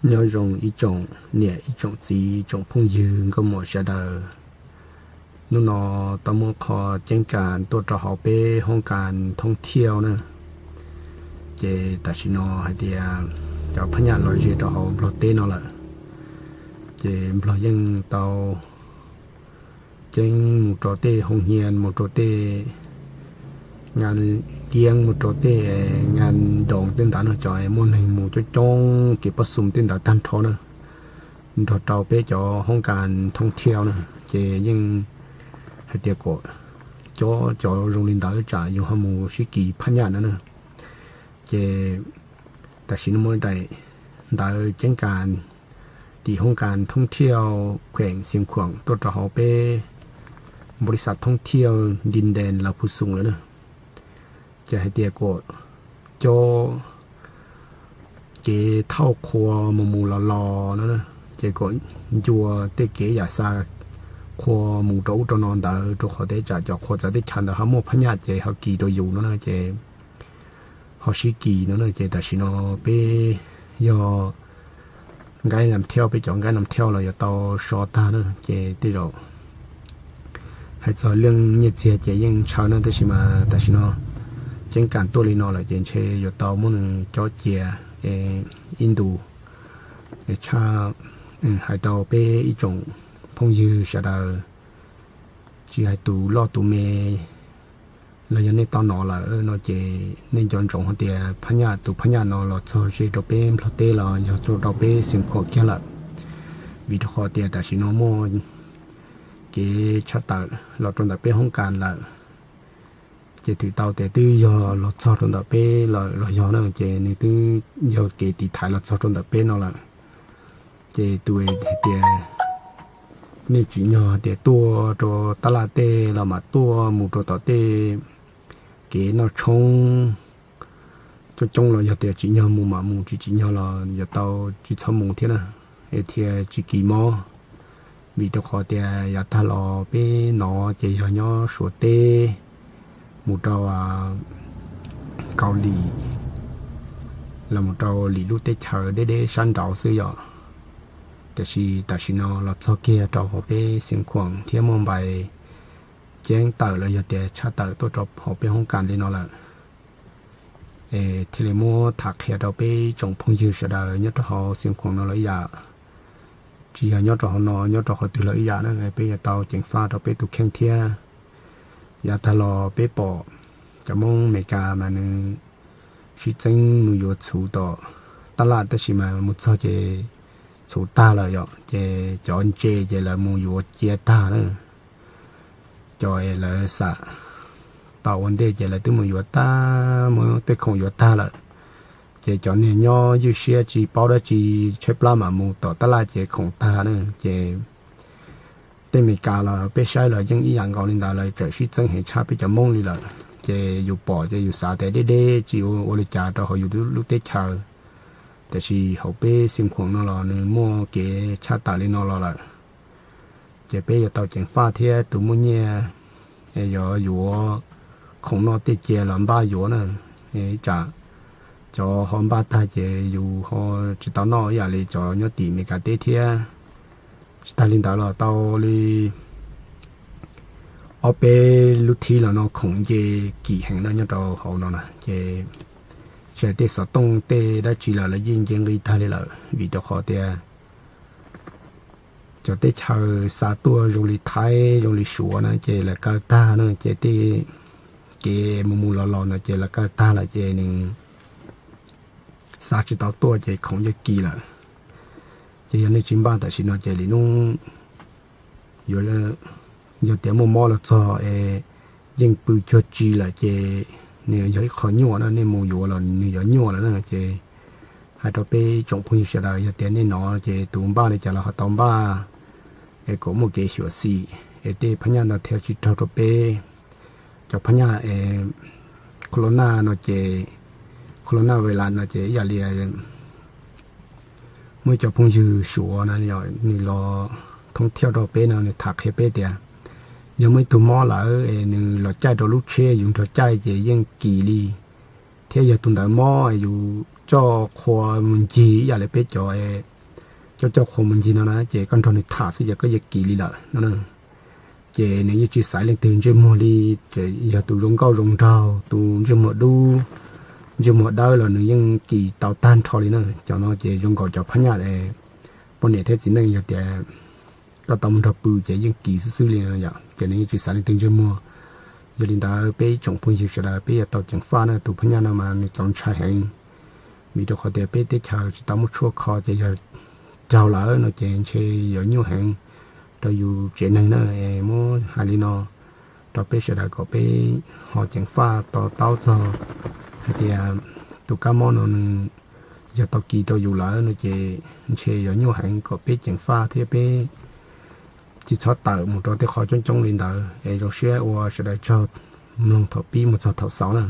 Nyob zoo ib tsoom niam ib tsoom txiv tsoom phooj ywg nkauj muam sawv daws. Hnub no tau muaj qhov ceeb kas tuaj rau hauv peb hoob kas thoob thiaj na. Ces tam sim no hais tias cov phab nyaj los ze rau hauv Nplog teb no lawm, ces Nplog yeej tau ceeb mus rau tej hoo hia, mus rau tej ngas liab, mus rau tej ngas doos tej ntawd no, cov muaj neeg mus coob coob kev pab xum tej ntawd tag nrho na, nrog rau peb cov hoob kas thoob thiaj na, ces yeej hais tias kom cob cov zoo li ntawd tsam yus ho mus sib kis phab nyaj no na. Ces tam sim no muaj daim ntawv ceeb kas tim hoob kas thoob thiaj kheem Xeev Khuam tuaj rau hauv peb npaus lis xas thoob thiaj Nti Ntees Laus Phu Xoos lawm na. Ces hais tias kom cob kev thauj qhua mus mus los los no, ces kom ncua tej kev yam xa qhua mus rau ub rau no ntawd, rau qhov tias tsam cov qhua txawv teb chaws ntawd ho muaj phab nyaj ces ho kis rau yus no na, ces ho sib kis no na. Ces tam sim no peb yog nkaib nam thiaj, peb cov nkaib nam thiaj los yuav tau so tag na, ces tej zaum hais txog lub nyiaj txiag ces yeej ntshaw na, tab sis mas tam sim no ceeb kas tuaj li no lawm ces ntshe yuav tau muab nws cob cia ib ntus tshaj. Hais rau peb ib tsoom phooj ywg sawv daws, tsis hais tus loj tus me los yog nej tau hnov lawm no ces nej nco ntsoov hais tias phab nyaj, tus phab nyaj no los txog ze rau peb Nplog teb los yog txog rau peb Xeev Khuam kiag lawm, vim rau qhov tias tam sim no muaj kev tshaj tawm los rau ntawm peb hoob kas lawm. Ces twb tau tias twb yog los txog rau ntawm peb lawm los yog na, ces nws twb yog kev tiv thaiv los txog rau ntawm peb no lawm. Ces tus hais tias nej tsim nyog tias tuaj rau tab laj tej los mam tuaj mus rau tom tej kev noj tshoob coob coob los yog tias tsim nyog mus mam mus, tsis tsim nyog los yuav tau tsis txhob mus thiab na, es thiaj tsis kis mob. Vim rau qhov tias yav tag los peb hnov ces yog nyob Suav teb mus rau Kaus Lim los mus rau Lim lub teb chaws deb deb sab nraud xwb yom. Tiam sis tam sim no los txog kiag rau hauv peb Xeev Khuam thiab muaj npais ceeb tawm los yog tias tshaj tawm tuaj rau hauv peb hoob kas li no lawm. Es thiaj li muab tham qhia rau peb tsoom phooj ywg sawv daws nyob rau hauv Xeev Khuam no los ib yam, tsis yog nyob rau hauv no, nyob rau qhov twg los ib yam na, peb yuav tau ceev faj rau peb tus kheej thiab. Yav tag los peb pom cov Hmoob Amelikas mas nws sib txeeb mus yuav txhuv tom tab laj, tab sis mas mus txog ces txhuv tag lawm yom, ces cov ntse ces lawv mus yuav cia tag na. Cov es lawv xam tau ua ntej ces lawv twb mus yuav tag, muab tej khoom yuav tag lawm. Ces cov niag nyob ywj siab tsis paub dab tsi, tshaib plab mam mus tom tab laj ces khoom tag na. Ces tej Amelikas los peb saib los yeej ib yam nkaus li ntawd, lawv tseem sib txeeb heev tshaj peb cov Hmoob li lawm. Ces yus pom ces yus xav tias deb deb tsis ua ua li cas rau hauv yus lub teb chaws, tiam sis hauv peb Xeev Khuam no los nws muaj kev tshaj tawm li no los lawm. Ces peb yuav tau ceev faj thiab, tus muaj nyiaj es yuav yuav khoom noj tej cia los npaj yuav na, tsam cov ho npaj tag ces yus ho tsis tau noj ib yam li cov nyob tim Amelikas teb thiab. Tsis tag li ntawd los tau li ob peb lub thib los no khoom nce kim heev na nyob rau hauv no na, ces tsis hais tej xov tooj tej dab tsi los lawv yeej nce nqi tag li lawm, vim rau qhov tias cov teb chaws xa tuaj zoo li Thaib zoo li Suav na ces lawv kaw tag na, ces tej kev mus mus los los ntawd ces lawv kaw tag lawm ces nws xa tsis tau tuaj ces khoom yeej kis lawm. Ces yog nej tsis npaj tam sim no ces lwm hnub yuav, yog tias muaj mob los txog es yeej pw cuag tsi lawm ces nws yog ib qho nyuaj na, nej mus yuav los nws yuav nyuaj lawm na. Ces hais rau peb tsoom phooj ywg sawv daws, yog tias nej hnov ces tus npaj li cas los ho tau npaj, es kom muaj kev xyuam xim es tej phab nyaj ntawd thiaj tsis raug rau peb. Cov phab nyaj es corona no ces, corona virus no ces ib yam li muaj ib cov phooj ywg Suav na, nws los thoob thiaj rau peb no nws tham qhia peb tias yog muaj ib tug mob lawm es nws los caij rau lub tsheb yus nrog caij ces yeej kis li, thiab yog tus ntawd mob yus coj qhua mus ncig ib yam li peb cov, coj coj qhua mus ncig no na, ces koj nrog nws tham xwb ces koj yeej kis li lawm no. Ces nws yeej tsis xaiv leej twg ntsej muag li, yog tus zoo nkauj zoo nraug, tus ntsej muag dub, ntsej muag dawb los nws yeej kis tau tag nrho li na. Cov no ces zoo nkaus cov phab nyaj poj niam thiab txiv neej yog tias koj tau mus nrog pw ces yeej kis xwb xwb li no yom, ces nws yeej tsis xaiv leej twg ntsej muag. Yog li ntawd peb ib tsoom phooj ywg sawv daws peb yuav tau ceev faj na, tus phab nyaj no mas nws txaus ntshai heev, vim rau qhov tias peb teb chaws tsis tau muaj tshuaj kho ces yog raug lawm no ces ntshe yuav nyuaj heev rau yus tsev neeg na. Es muab hais li no rau peb sawv daws kom peb ho ceev faj to taub txog hais tias tus kab mob no nws yog tau kis rau yus lawm no ces ntshe yuav nyuaj heev kom peb ceev faj thiab peb tsis txhob tawm mus rau tej qhov coob coob li ntawd. Es zoo siab ua sawv daws tsaug mloog thaum pib mus txog thaum xaus na.